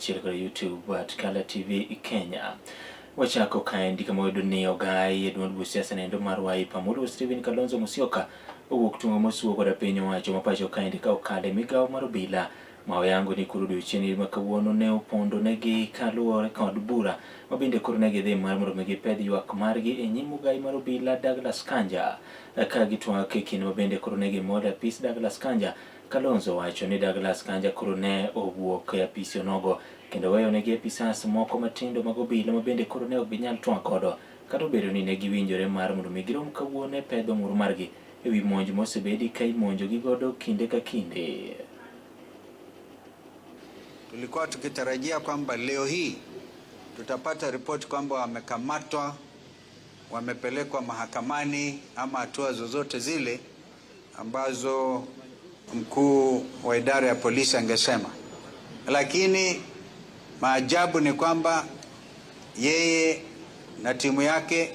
kaachiel kod YouTube at Kala TV Kenya. Wachako kaendi kama wayudo ni ogai e duond buch siasa nendo mar Wiper moluor Stephen Kalonzo Musyoka owuok tungo mosuo koda piny owacho ma pacho kaendi ka okalo e migawo mar obila ma oyango ni koro odiochieng' ma kawuono ne opondo negi kaluwore kod bura ma bende koro ne gidhi mar mondo mi gipedh ywak margi e nyim ogai mar obila Douglas Kanja ka gitwak e kinde ma bende koro ne gimor e apis Douglas Kanja. Kalonzo wacho ni Douglas Kanja koro ne owuok e apisi onogo kendo weyo negi apisas moko matindo mag obila ma bende koro ne ok ginyal twak godo kata obedo ni ne giwinjore mar mondo mi girom kawuono e pedho ng'ur margi e wi monj mosebedi ka imonjogi godo kinde ka kinde. Tulikuwa tukitarajia kwamba leo hii tutapata ripoti kwamba wamekamatwa, wamepelekwa mahakamani ama hatua zozote zile ambazo mkuu wa idara ya polisi angesema, lakini maajabu ni kwamba yeye na timu yake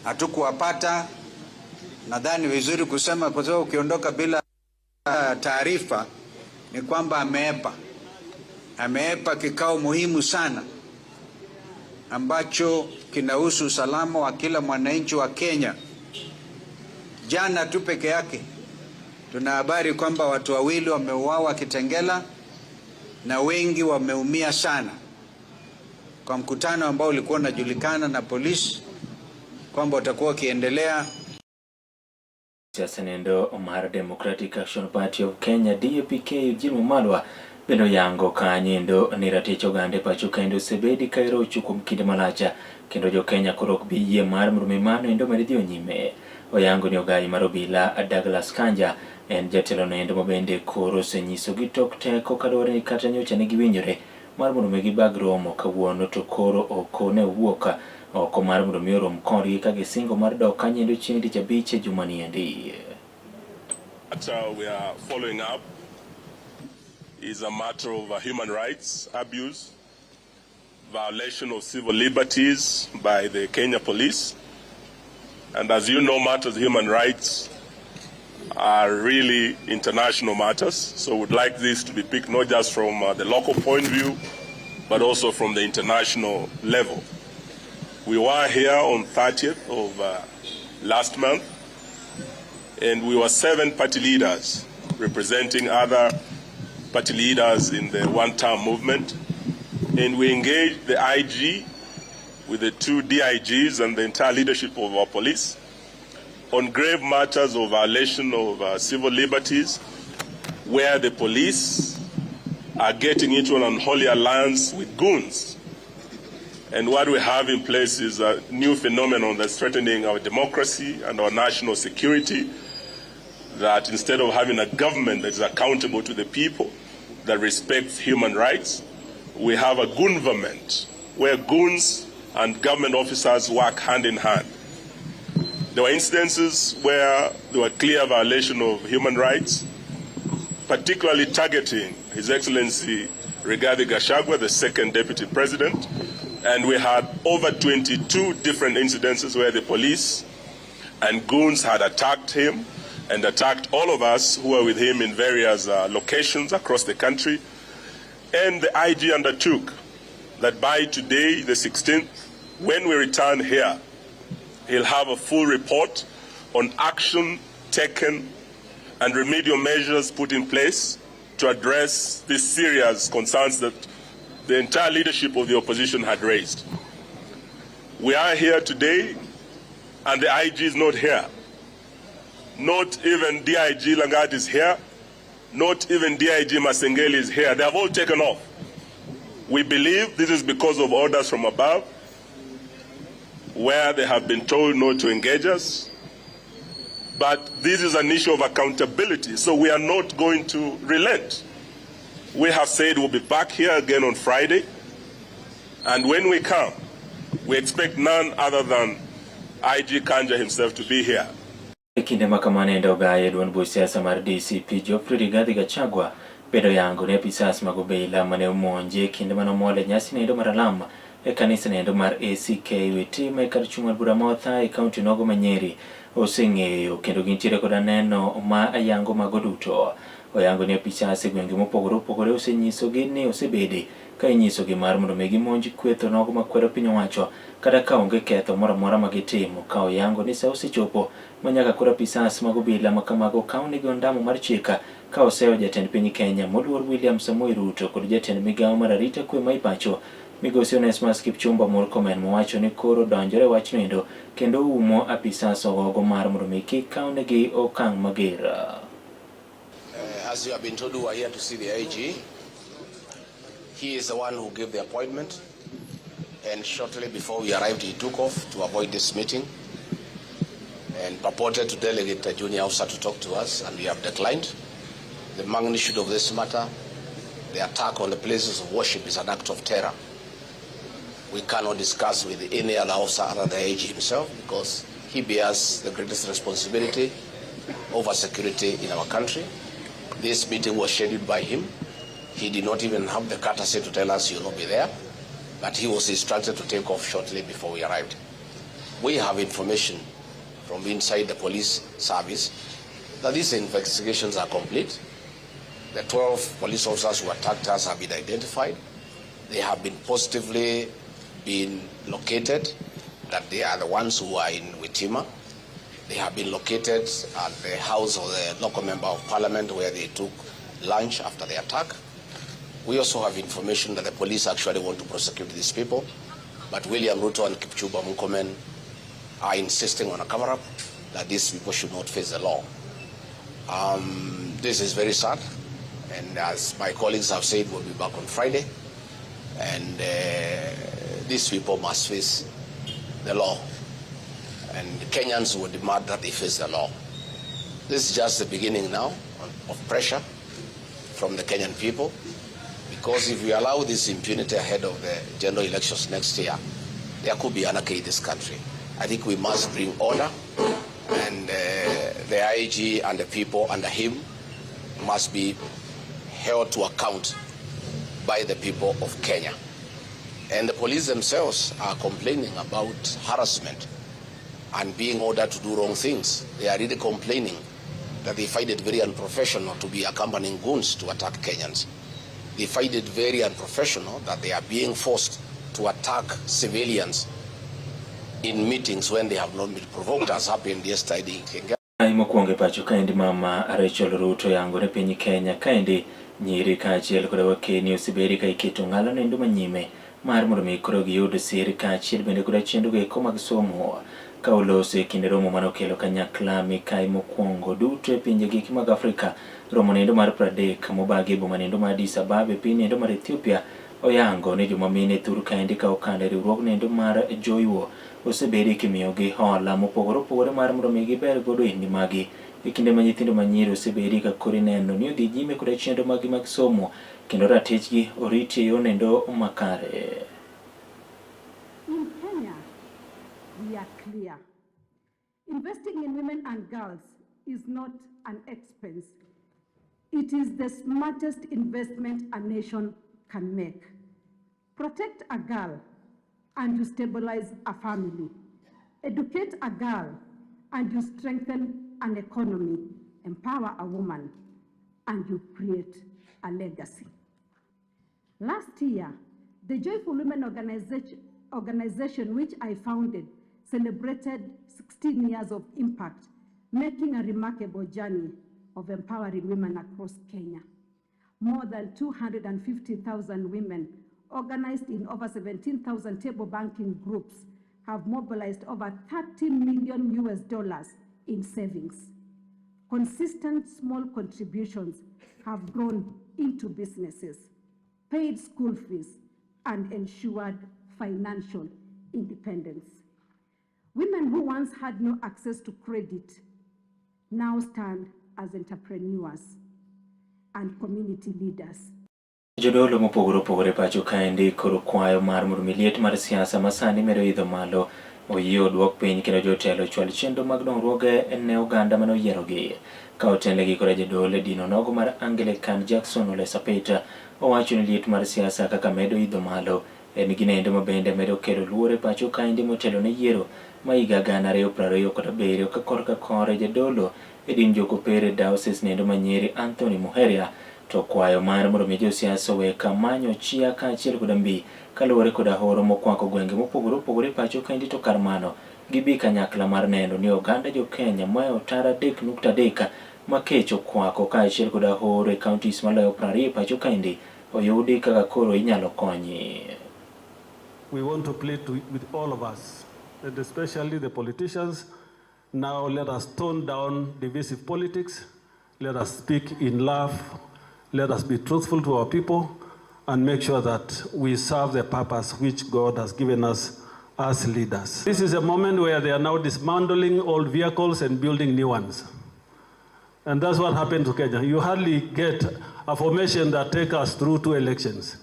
hatukuwapata. Nadhani vizuri kusema, kwa sababu ukiondoka bila taarifa ni kwamba ameepa, ameepa kikao muhimu sana ambacho kinahusu usalama wa kila mwananchi wa Kenya. Jana tu peke yake tuna habari kwamba watu wawili wameuawa Kitengela na wengi wameumia sana kwa mkutano ambao ulikuwa unajulikana na polisi kwamba utakuwa ukiendelea. Siasa nendo mar Democratic Action Party of Kenya DAPK Eugene Wamalwa bende oyango kanyendo ni ratich oganda e pacho kendo osebedi ka irocho kuom kinde malach kendo jo Kenya koro ok bi yie mar mondo mi mano endo med dhi nyime. Oyango ni ogai mar obila Douglas Kanja en jatelo noendo ma bende koro osenyiso gi tok teko kaluwore ni kata nyocha ne giwinjore mar mondo mi gibag romo kawuono to koro ok ne owuok oko mar mondo mi orom kodgi ka gisingo mar dok kanyendo chieng' tich abich e juma niendi. We are following up is a matter of human rights abuse, violation of civil liberties by the Kenya police. And as you know, matters of human rights are really international matters. So we'd like this to be picked not just from the local point of view, but also from the international level. We were here on 30th of last month, and we were seven party leaders representing other party leaders in the one-term movement. And we engaged the IG with the two DIGs and the entire leadership of our police on grave matters of violation of civil liberties, where the police are getting into an unholy alliance with goons. And what we have in place is a new phenomenon that's threatening our democracy and our national security. That instead of having a government that is accountable to the people, that respects human rights, we have a goonverment where goons and government officers work hand in hand. There were incidences where there were clear violation of human rights, particularly targeting His Excellency Rigathi Gachagua, the second deputy president, and we had over 22 different incidences where the police and goons had attacked him and attacked all of us who were with him in various locations across the country. And the IG undertook that by today, the 16th, when we return here, he'll have a full report on action taken and remedial measures put in place to address these serious concerns that the entire leadership of the opposition had raised. We are here today, and the IG is not here. Not even DIG Langat is here. Not even DIG Masengeli is here. They have all taken off. We believe this is because of orders from above, where they have been told not to engage us. But this is an issue of accountability, so we are not going to relent. We have said we'll be back here again on Friday, and when we come, we expect none other than IG Kanja himself to be here. E kinde ma kamano endo ogaye duond buch siasa mar DCP Geoffrey Rigathi Gachagua bedo yango ne apisas mag obila mane omonje e kinde mane omol e nyasi nendo mar alam e kanisa nendo mar ACK Witima e kar chung' mar bura ma Othaya e kaunti nogo ma Nyeri oseng'eyo kendo gintiere koda neno ma ayango mago duto. Oyango ni apisas e gwenge mopogore opogore osenyisogi ni osebedi ka inyisogi mar mondo mi gimonj kweth onogo makwedo piny owacho kata ka onge ketho moro amora ma gitimo ka oyango ni sa osechopo ma nyaka koro apisas mag obila ma kamago kawnegi ondamo mar chik ka oseyo jatend piny Kenya moluor William Samoei Ruto kod jatend migawo mar arita kwe ma ipacho Migosi Onesmus Kipchumba Murkomen mowacho ni koro donjore wachno endo kendo umo apisas ogogo mar mondo mi kik kawnegi okang' mager. As you have been told, we are here to see the IG. He is the one who gave the appointment. And shortly before we arrived, he took off to avoid this meeting and purported to delegate a junior officer to talk to us, and we have declined. The magnitude of this matter, the attack on the places of worship is an act of terror. We cannot discuss with any other officer other than the IG himself because he bears the greatest responsibility over security in our country. This meeting was scheduled by him. He did not even have the courtesy to tell us he will not be there, but he was instructed to take off shortly before we arrived. We have information from inside the police service that these investigations are complete. The 12 police officers who attacked us have been identified. They have been positively been located, that they are the ones who are in Witima. They have been located at the house of the local member of parliament where they took lunch after the attack. We also have information that the police actually want to prosecute these people, but William Ruto and Kipchumba Murkomen are insisting on a cover-up that these people should not face the law. This is very sad, and as my colleagues have said, we'll be back on Friday, and these people must face the law, and Kenyans will demand that they face the law. This is just the beginning now of pressure from the Kenyan people, because if we allow this impunity ahead of the general elections next year, there could be anarchy in this country. I think we must bring order, and the IG and the people under him must be held to account by the people of Kenya. And the police themselves are complaining about harassment and being ordered to do wrong things. They are really complaining that they find it very unprofessional to be accompanying goons to attack Kenyans. They find it very unprofessional that they are being forced to attack civilians in meetings when they have not been provoked, as happened yesterday in Kenya. Mokwongo e pacho kaendi mama Rachel Ruto yango ne piny Kenya kaendi nyiri kaachiel koda wakeni osebedi ka iketo ng'alo nendo manyime mar mondo mi koro giyud sir kaachiel bende koda chenro eko mag somo ka oloso e kinde romo mane okelo kanyakla mikai mokwongo duto e pinje giki mag Afrika. Romo nendo mar 30 mobagi e boma nendo mar Addis Ababa e piny nendo mar Ethiopia oyango ni joma mine thur kaendi ka okalo e riwruog nendo mar Joywo osebedi kimiyogi hola mopogore opogore mar mondo mi giber godo e ngimagi e kinde ma nyithindo manyiri osebedi ka koro ineno ni odhi nyime koda chenro maggi mag somo kendo ratichgi oriti e yo nendo makare. In Kenya, we are clear. Investing in women and girls is not an expense. It is the smartest investment a nation can make. Protect a girl and you stabilize a family. Educate a girl and you strengthen an economy. Empower a woman and you create a legacy. Last year, the Joyful Women Organization, which I founded, celebrated 16 years of impact, making a remarkable journey of empowering women across Kenya. More than 250,000 women organized in over 17,000 table banking groups have mobilized over $30 million US dollars in savings. Consistent small contributions have grown into businesses, paid school fees, and ensured financial independence. Women who once had no access to credit now stand as entrepreneurs and community leaders. Jodolo mopogore opogore pacho kaendi koro kwayo mar mondo mi liet mar siasa ma sani medo idho malo oyie oduok piny kendo jotelo ochwal chenro mag dongruoge ne oganda mane oyierogi. Ka otelnegi koda jadolo e din onogo mar Anglican Jackson Ole Sapit owacho ni liet mar siasa kaka medo idho malo en ginendo ma bende medo kelo luoro e pacho kaendi motelo ne yiero ma higa 2027 ka korka kore jadolo e din Jokopere Diocese nendo ma Nyeri Anthony Muheria to kwayo mar mondo mi josiasa owe kamanyo chia kaachiel koda mbi kaluwore koda horo mokwako gwenge mopogore opogore pacho kaendi to kar mano gibi kanyakla mar neno ni oganda jo-Kenya mohewo tara 3.3 ma kech okwako kaachiel koda horo e counties maloyo 20 pacho kaendi oyudi kaka koro inyalo konyi. We want to plead with all of us, and especially the politicians. Now let us tone down divisive politics. Let us speak in love. Let us be truthful to our people and make sure that we serve the purpose which God has given us as leaders. This is a moment where they are now dismantling old vehicles and building new ones. And that's what happened to Kenya. You hardly get a formation that takes us through two elections.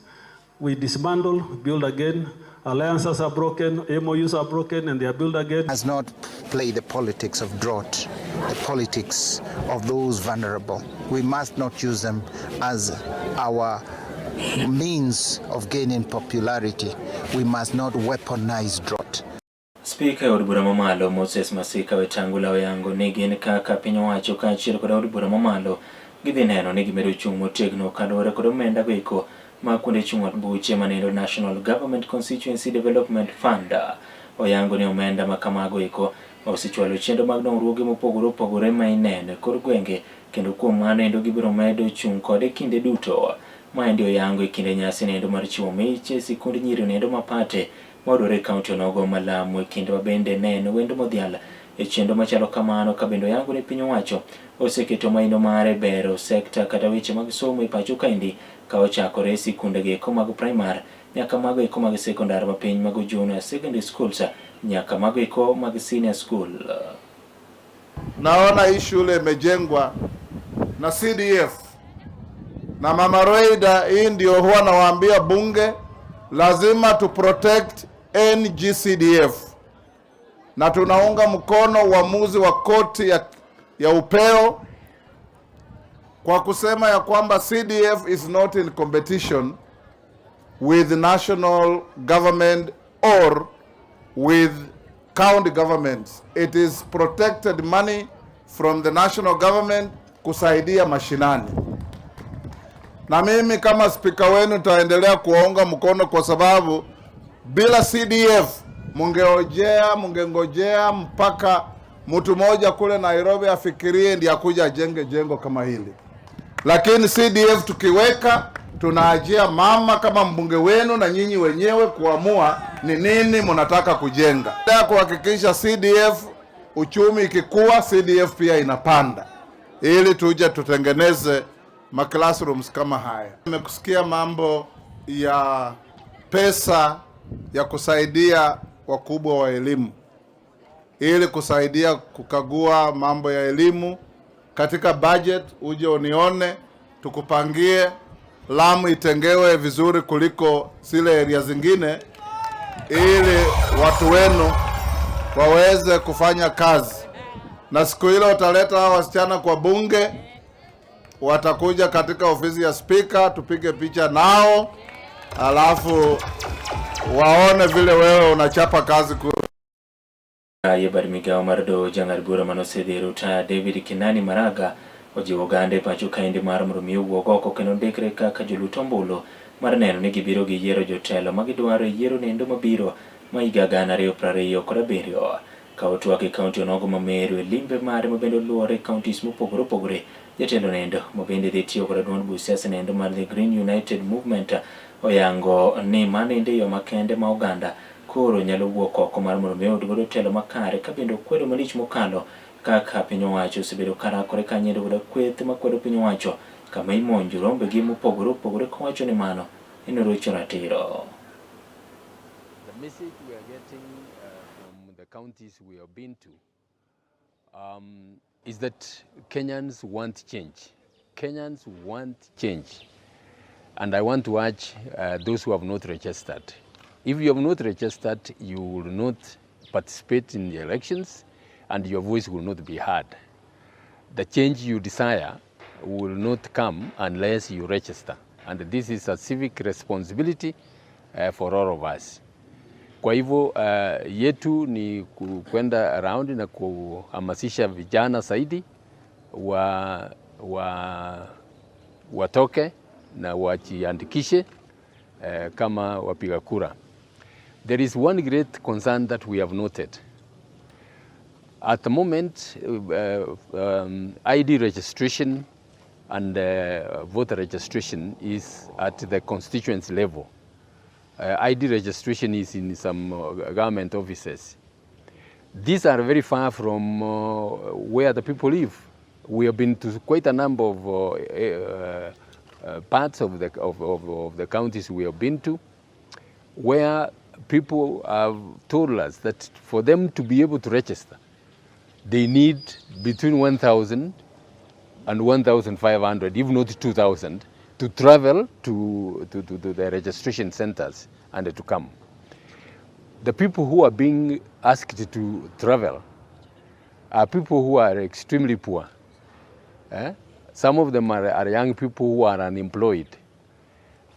We dismantle, build again, alliances are broken, MOUs are broken, and they are built again. Has not played the politics of drought, the politics of those vulnerable. We must not use them as our means of gaining popularity. We must not weaponize drought. Spika e od bura mamalo Moses Masika Wetangula oyango ni gin kaka piny owacho kaachiel kod od bura mamalo gidhi neno ni gimedo chung' motegno kaluwore kod omenda go eko ma kuonde chung' od buche manendo National Government Constituency Development Fund. Oyango ni omenda ma kamago eko osechwalo chenro mag dongruoge mopogore opogore ma ineno e kor gwenge kendo kuom mano endo gibiro medo chung' kode kinde duto. Maendi oyango e kinde nyasi nendo mar chiwo mich e sikund nyiri nendo mapate mayudore e kaunti onogo ma Lamu e kinde ma bende ne en wendo modhial e chenro machalo kamano ka bende oyango ni piny owacho oseketo maino mare bero sekta kata weche mag somo e pacho kaendi ka ochakore e sikunde go eko mag primar nyaka mago eko mag sekondar ma piny mago junior secondary schools nyaka mago eko mag senior school. Naona hii shule imejengwa na CDF na Mama Roida. Hii ndio huwa nawaambia bunge, lazima tu protect NGCDF na tunaunga mkono uamuzi wa koti ya upeo kwa kusema ya kwamba CDF is not in competition with national government or with county governments. It is protected money from the national government kusaidia mashinani. Na mimi kama spika wenu nitaendelea kuwaunga mkono kwa sababu bila CDF mungengojea mpaka mtu mmoja kule Nairobi afikirie ndiye akuja ajenge jengo kama hili. Lakini CDF tukiweka, tunaachia mama kama mbunge wenu na nyinyi wenyewe kuamua ni nini mnataka kujenga. Kuhakikisha CDF uchumi ikikua, CDF pia inapanda, ili tuje tutengeneze ma classrooms kama haya. Nimekusikia mambo ya pesa ya kusaidia wakubwa wa elimu ili kusaidia kukagua mambo ya elimu katika budget, uje unione tukupangie Lamu itengewe vizuri kuliko zile area zingine, ili watu wenu waweze kufanya kazi. Na siku ile utaleta hawa wasichana kwa bunge, watakuja katika ofisi ya spika, tupige picha nao, alafu waone vile wewe unachapa kazi kule. E bad migawo mar doho jang'ad bura manosedhi e rutaya David Kinani Maraga ojiwo oganda e pacho kaendi mar mondo mi owuog oko kendo ndikre kaka jolut ombulu mar neno ni gibiro giyiero jotelo ma gidwaro e yiero nendo mabiro ma higa 2027. Ka otwak e kaunti onogo ma Meru e limbe mare ma bende oluwore e counties mopogore opogore, jatelo nendo ma bende dhi tiyo koda duond buch siasa nendo mar The Green United Movement oyango ni mano ende yo makende ma oganda koro nyalo wuok oko mar mondo mi oyud godo telo makare ka bende okwedo malich mokalo kaka piny owacho osebedo karakore kanyedo koda kweth makwedo piny owacho kama imonjo rombegi mopogore opogore kowacho ni mano en rocho ratiro. The message we are getting from the counties we have been to is that Kenyans want change. Kenyans want change. And I want to urge those who have not registered. If you have not registered, you will not participate in the elections and your voice will not be heard. The change you desire will not come unless you register. And this is a civic responsibility for all of us. Kwa hivyo yetu ni kwenda around na kuhamasisha vijana zaidi wa, wa, watoke na wajiandikishe kama wapiga kura. There is one great concern that we have noted. At the moment, ID registration and voter registration is at the constituency level. ID registration is in some government offices. These are very far from where the people live. We have been to quite a number of parts of the counties we have been to, where people have told us that for them to be able to register, they need between 1,000 and 1,500, if not 2,000, to travel to the registration centers and to come. The people who are being asked to travel are people who are extremely poor. Eh? Some of them are young people who are unemployed.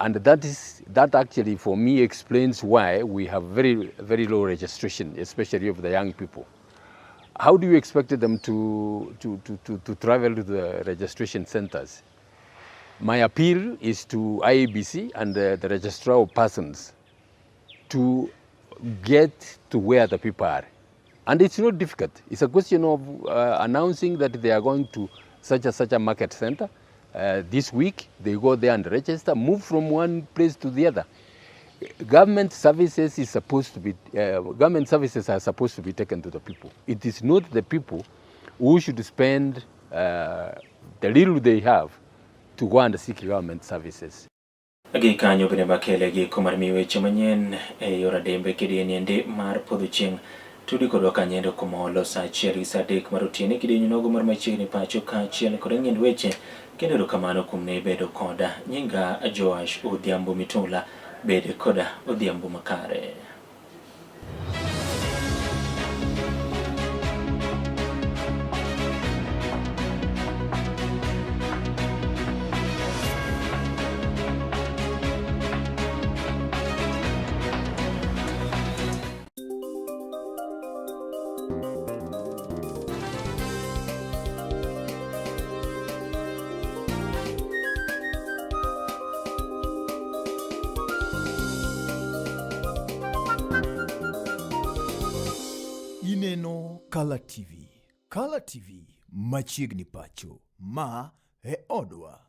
And that actually, for me, explains why we have very, very low registration, especially of the young people. How do you expect them to travel to the registration centers? My appeal is to IEBC and the registrar of persons to get to where the people are. And it's not difficult. It's a question of announcing that they are going to such and such a market center. This week, they go there and register, move from one place to the other. Government services is supposed to be, government services are supposed to be taken to the people. It is not the people who should spend the little they have to go and seek government services. Gi kanyo bende makele giko mar miyo weche manyien e yor adembe kidieny mar podho chieng' tudi kodwa kanyendo komolo saa 1 gi saa 3 mar otieno kidieny nogo mar machiegni pacho kaachiel kod ng'end weche kendo erokamano kuom ne bedo koda. Nyinga Joash Odhiambo Mitula, bed koda odhiambo makare. Ineno Kala TV. Kala TV machiegni pacho. Ma e odwa.